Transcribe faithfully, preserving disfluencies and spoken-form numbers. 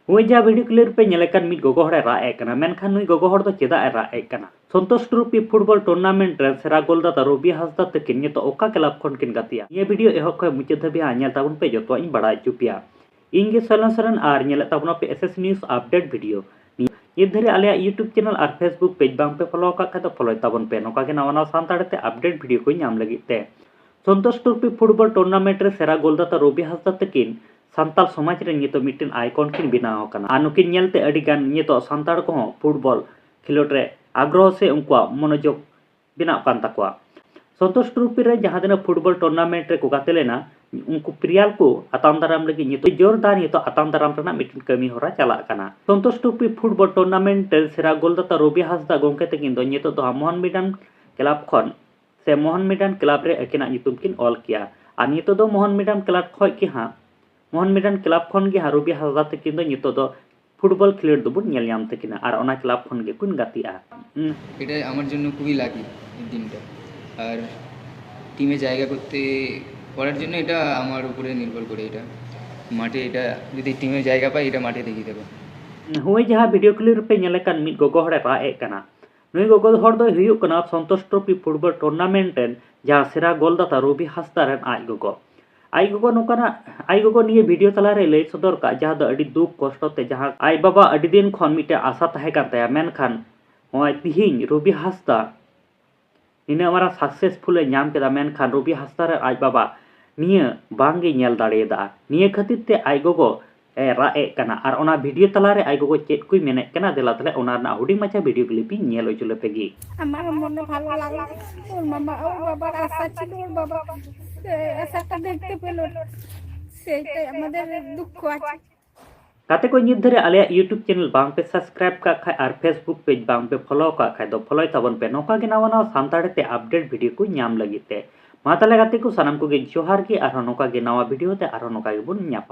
ᱦᱳᱭ, ᱡᱟᱦᱟᱸ video clip ᱨᱮᱯᱮ ᱧᱮᱞᱮ ᱠᱟᱱ, ᱢᱤᱫ ᱜᱚᱜᱚ ᱦᱚᱲᱮ ᱨᱟᱜ ᱮᱫ ᱠᱟᱱᱟ, ᱢᱮᱱᱠᱷᱟᱱ ᱱᱩᱭ ᱜᱚᱜᱚ ᱦᱚᱲ ᱫᱚ ᱪᱮᱫᱟᱜ ᱮ ᱨᱟᱜ ᱮᱫ ᱠᱟᱱᱟ? ᱥᱚᱱᱛᱳᱥ ᱴᱨᱚᱯᱷᱤ ᱯᱷᱩᱴᱵᱚᱞ ᱴᱩᱨᱱᱟᱢᱮᱱᱴ ᱨᱮᱱ ᱥᱮᱨᱟ ᱜᱳᱞᱫᱟᱛᱟ ᱨᱚᱵᱤ ᱦᱟᱸᱥᱫᱟ ᱛᱟᱹᱠᱤᱱ ᱱᱤᱛᱚᱜ ᱚᱠᱟ ᱠᱞᱟᱵᱽ ᱠᱷᱚᱱ ᱠᱤᱱ ᱜᱟᱛᱮᱜᱼᱟ? ᱱᱤᱭᱟᱹ ᱵᱷᱤᱰᱤᱭᱳ ᱮᱦᱚᱵ ᱠᱷᱚᱱ ᱢᱩᱪᱟᱹᱫ ᱫᱷᱟᱹᱵᱤᱡ ᱦᱟᱸᱜ ᱧᱮᱞ ᱛᱟᱵᱚᱱ ᱯᱮ, ᱡᱚᱛᱚᱣᱟᱜ ᱤᱧ ᱵᱟᱲᱟᱭ ᱦᱚᱪᱚ ᱯᱮᱭᱟ᱾ ᱤᱧ ᱜᱮ ᱥᱚᱭᱞᱚᱱ ᱥᱚᱨᱮᱱ ᱟᱨ ᱧᱮᱞᱮᱫ ᱛᱟᱵᱚᱱᱟ ᱯᱮ S S news update video. ᱱᱤᱛ ᱫᱷᱟᱹᱨᱤᱡ ᱟᱞᱮᱭᱟᱜ YouTube ᱪᱮᱱᱮᱞ ᱟᱨ Facebook ᱯᱮᱡᱽ ᱵᱟᱝ ᱯᱮ ᱯᱷᱚᱞᱳ ᱟᱠᱟᱫ ᱠᱷᱟᱡ ᱫᱚ ᱯᱷᱚᱞᱳᱭ ᱛᱟᱵᱚᱱ ᱯᱮ, ᱱᱚᱝᱠᱟ ᱜᱮ ᱱᱟᱣᱟ ᱱᱟᱣᱟ ᱥᱟᱱᱛᱟᱲᱤ ᱛᱮ ᱟᱯᱰᱮᱴ ᱵᱷᱤᱰᱤᱭᱳ ᱠᱚ ᱧᱟᱢ ᱞᱟᱹᱜᱤᱫ ᱛᱮ᱾ ᱥᱚᱱᱛᱳᱥ ᱴᱨᱚᱯᱷᱤ ᱯᱷᱩᱴᱵᱚᱞ ᱴᱩᱨᱱᱟᱢᱮᱱᱴ ᱨᱮ ᱥᱮᱨᱟ ᱜᱳᱞᱫᱟᱛᱟ ᱨᱚᱵᱤ ᱦᱟᱸᱥᱫᱟ ᱛᱟᱹᱠᱤᱱ ᱥᱟᱱᱛᱟᱲ ᱥᱚᱢᱟᱡᱽ ᱨᱮ ᱱᱤᱛᱚᱜ ᱢᱤᱫᱴᱮᱱ ᱟᱭᱠᱚᱱ ᱠᱤᱱ ᱵᱮᱱᱟᱣ ᱟᱠᱟᱱᱟ᱾ ᱟᱨ ᱱᱩᱠᱤᱱ ᱧᱮᱞᱛᱮ ᱟᱹᱰᱤ ᱜᱟᱱ ᱱᱤᱛᱚᱜ ᱥᱟᱱᱛᱟᱲ ᱠᱚᱦᱚᱸ ᱯᱷᱩᱴᱵᱚᱞ ᱠᱷᱮᱞᱳᱰ ᱨᱮ ᱟᱜᱽᱨᱚᱦᱚ ᱥᱮ ᱩᱱᱠᱩᱣᱟᱜ ᱢᱚᱱᱳᱡᱳᱜᱽ ᱵᱮᱱᱟᱜ ᱠᱟᱱ ᱛᱟᱠᱚᱣᱟ᱾ ᱥᱚᱱᱛᱳᱥ ᱴᱨᱚᱯᱷᱤ ᱨᱮ ᱡᱟᱦᱟᱸ ᱛᱤᱱᱟᱹᱜ ᱯᱷᱩᱴᱵᱚᱞ ᱴᱩᱨᱱᱟᱢᱮᱱᱴ ᱨᱮᱠᱚ ᱜᱟᱛᱮ ᱞᱮᱱᱟ, ᱩᱱᱠᱩ ᱯᱞᱮᱭᱟᱨ ᱠᱚ ᱟᱛᱟᱝ ᱫᱟᱨᱟᱢ ᱞᱟᱹᱜᱤᱫ ᱱᱤᱛᱚᱜ ᱡᱳᱨᱫᱟᱨ ᱱᱤᱛᱚᱜ ᱟᱛᱟᱝ ᱫᱟᱨᱟᱢ ᱨᱮᱱᱟᱜ ᱢᱤᱫᱴᱮᱱ ᱠᱟᱹᱢᱤ ᱦᱚᱨᱟ ᱪᱟᱞᱟᱜ ᱠᱟᱱᱟ᱾ ᱥᱚᱱᱛᱳᱥ ᱴᱨᱚᱯᱷᱤ ᱯᱷᱩᱴᱵᱚᱞ ᱴᱩᱨᱱᱟᱢᱮᱱᱴ ᱨᱮ ᱥᱮᱨᱟ ᱜᱳᱞᱫᱟᱛᱟ ᱨᱚᱵᱤ ᱦᱟᱸᱥᱫᱟ ᱜᱚᱢᱠᱮ ᱛᱟᱹᱠᱤᱱ ᱫᱚ ᱱᱤᱛᱚᱜ ᱫᱚ ᱦᱟᱸᱜ ᱢᱳᱦᱚᱱ ᱢᱤᱰᱟᱱ ᱠᱞᱟᱵᱽ ᱠᱷᱚᱱ ᱥᱮ ᱢᱳᱦᱚᱱ ᱢᱤᱰᱟᱱ ᱠᱞᱟᱵᱽ ᱨᱮ ᱟᱹᱠᱤᱱᱟᱜ ᱧᱩᱛᱩᱢ ᱠᱤᱱ ᱚᱞ ᱠᱮᱜᱼᱟ᱾ ᱟᱨ ᱱᱤᱛᱚᱜ ᱫᱚ ᱢᱳᱦᱚᱱ ᱢᱤᱰᱟᱱ ᱠᱞᱟᱵᱽ ᱠᱷᱚᱱ ᱜᱮ ᱦᱟᱸᱜ, ᱢᱳᱦᱚᱱ ᱢᱤᱰᱟᱱ ᱠᱞᱟᱵᱽ ᱠᱷᱚᱱ ᱜᱮ ᱦᱟᱸᱜ ᱨᱚᱵᱤ ᱦᱟᱸᱥᱫᱟ ᱛᱟᱹᱠᱤᱱ ᱫᱚ ᱱᱤᱛᱚᱜ ᱫᱚ ᱯᱷᱩᱴᱵᱚᱞ ᱠᱷᱮᱞᱳᱰ ᱫᱚᱵᱚᱱ ᱧᱮᱞ ᱧᱟᱢ ᱛᱟᱹᱠᱤᱱᱟ ᱟᱨ ᱚᱱᱟ ᱠᱞᱟᱵᱽ ᱠᱷᱚᱱ ᱜᱮᱠᱤᱱ ᱜᱟᱛᱮᱜᱼᱟ᱾ ᱩᱸ, এটা আমার জন্য খুবই লাকি এই দিনটা। আর টিমে জায়গা করতে, করার জন্য এটা আমার উপরে নির্ভর করে। এটা মাঠে, এটা যদি টিমে জায়গা পাই, এটা মাঠে দেখিয়ে দেবো। ᱦᱳᱭ, ᱡᱟᱦᱟᱸ ᱵᱷᱤᱰᱤᱭᱳ ᱠᱞᱤᱯ ᱨᱮᱯᱮ ᱧᱮᱞ ᱟᱠᱟᱱ, ᱢᱤᱫ ᱜᱚᱜᱚ ᱦᱚᱲᱮ ᱨᱟᱜ ᱮᱫ ᱠᱟᱱᱟ᱾ ᱱᱩᱭ ᱜᱚᱜᱚ ᱦᱚᱲ ᱫᱚᱭ ᱦᱩᱭᱩᱜ ᱠᱟᱱᱟ ᱥᱚᱱᱛᱳᱥ ᱴᱨᱚᱯᱷᱤ ᱯᱷᱩᱴᱵᱚᱞ ᱴᱩᱨᱱᱟᱢᱮᱱᱴ ᱨᱮᱱ ᱡᱟᱦᱟᱸ ᱥᱮᱨᱟ ᱜᱳᱞᱫᱟᱛᱟ ᱨᱚᱵᱤ ᱦᱟᱸᱥᱫᱟ ᱨᱮᱱ ᱟᱡ ᱜᱚᱜᱚ᱾ ᱟᱡ ᱜᱚᱜᱚ ᱱᱚᱝᱠᱟᱱᱟᱜ, ᱟᱡ ᱜᱚᱜᱚ ᱱᱤᱭᱟᱹ ᱵᱷᱤᱰᱤᱭᱳ ᱛᱟᱞᱟᱨᱮ ᱞᱟᱹᱭ ᱥᱚᱫᱚᱨ ᱠᱟᱜ, ᱡᱟᱦᱟᱸ ᱫᱚ ᱟᱹᱰᱤ ᱫᱩᱠ ᱠᱚᱥᱴᱚ ᱛᱮ, ᱡᱟᱦᱟᱸ ᱟᱡ ᱵᱟᱵᱟ ᱟᱹᱰᱤ ᱫᱤᱱ ᱠᱷᱚᱱ ᱢᱤᱫᱴᱮᱱ ᱟᱥᱟ ᱛᱟᱦᱮᱸ ᱠᱟᱱ ᱛᱟᱭᱟ, ᱢᱮᱱᱠᱷᱟᱱ ᱱᱚᱜᱼᱚᱭ ᱛᱤᱦᱤᱧ ᱨᱚᱵᱤ ᱦᱟᱸᱥᱫᱟ ᱱᱤᱱᱟᱹᱜ ᱢᱟᱨᱟᱝ ᱥᱟᱠᱥᱮᱥᱯᱷᱩᱞ ᱮ ᱧᱟᱢ ᱠᱮᱫᱟ, ᱢᱮᱱᱠᱷᱟᱱ ᱨᱚᱵᱤ ᱦᱟᱸᱥᱫᱟ ᱨᱮᱱ ᱟᱡ ᱵᱟᱵᱟ ᱱᱤᱭᱟᱹ ᱵᱟᱝ ᱜᱮ ᱧᱮᱞ ᱫᱟᱲᱮᱭᱟᱫᱟ᱾ ᱱᱤᱭᱟᱹ ᱠᱷᱟᱹᱛᱤᱨ ᱛᱮ ᱟᱡ ᱜᱚᱜᱚ ᱮ ᱨᱟᱜ ᱮᱫ ᱠᱟᱱᱟ᱾ ᱟᱨ ᱚᱱᱟ ᱵᱷᱤᱰᱤᱭᱳ ᱛᱟᱞᱟᱨᱮ ᱟᱡ ᱜᱚᱜᱚ ᱪᱮᱫ ᱠᱚᱭ ᱢᱮᱱᱮᱫ ᱠᱟᱱᱟ, ᱫᱮᱞᱟ ᱛᱟᱦᱞᱮ ᱚᱱᱟ ᱨᱮᱱᱟᱜ ᱦᱩᱰᱤᱧ ᱢᱟᱪᱷᱟ ᱵᱷᱤᱰᱤᱭᱳ ᱠᱞᱤᱯ ᱤᱧ ᱧᱮᱞ ᱦᱚᱪᱚ ᱞᱮᱯᱮ ᱜᱮ᱾ আমার মনে ভালো লাগে, ওর মামা, ওর বাবার আশা ছিল, ওর বাবা, এ, আশাটা দেখতে পেল, সেইটাই আমাদের দুঃখ আছে। ᱜᱟᱛᱮ ᱠᱚ, ᱱᱤᱛ ᱫᱷᱟᱹᱨᱤᱡ ᱟᱞᱮᱭᱟᱜ YouTube ᱪᱮᱱᱮᱞ ᱵᱟᱝ ᱯᱮ ᱥᱟᱵᱥᱠᱨᱟᱭᱤᱵ ᱠᱟᱜ ᱠᱷᱟᱡ ᱟᱨ Facebook ᱯᱮᱡᱽ ᱵᱟᱝ ᱯᱮ ᱯᱷᱚᱞᱳ ᱠᱟᱜ ᱠᱷᱟᱡ ᱫᱚ ᱯᱷᱚᱞᱳᱭ ᱛᱟᱵᱚᱱ ᱯᱮ, ᱱᱚᱝᱠᱟ ᱜᱮ ᱱᱟᱣᱟ ᱱᱟᱣᱟ ᱥᱟᱱᱛᱟᱲᱤ ᱛᱮ ᱟᱯᱰᱮᱴ ᱵᱷᱤᱰᱤᱭᱳ ᱠᱚ ᱧᱟᱢ ᱞᱟᱹᱜᱤᱫ ᱛᱮ᱾ ᱢᱟ ᱛᱟᱦᱞᱮ ᱜᱟᱛᱮ ᱠᱚ, ᱥᱟᱱᱟᱢ ᱠᱚᱜᱮ ᱡᱚᱦᱟᱨ ᱜᱮ, ᱟᱨᱦᱚᱸ ᱱᱚᱝᱠᱟ ᱜᱮ ᱱᱟᱣᱟ ᱵᱷᱤᱰᱤᱭᱳ ᱛᱮ ᱟᱨᱦᱚᱸ ᱱᱚᱝᱠᱟ ᱜᱮᱵᱚᱱ ᱧᱟᱯᱟᱢ᱾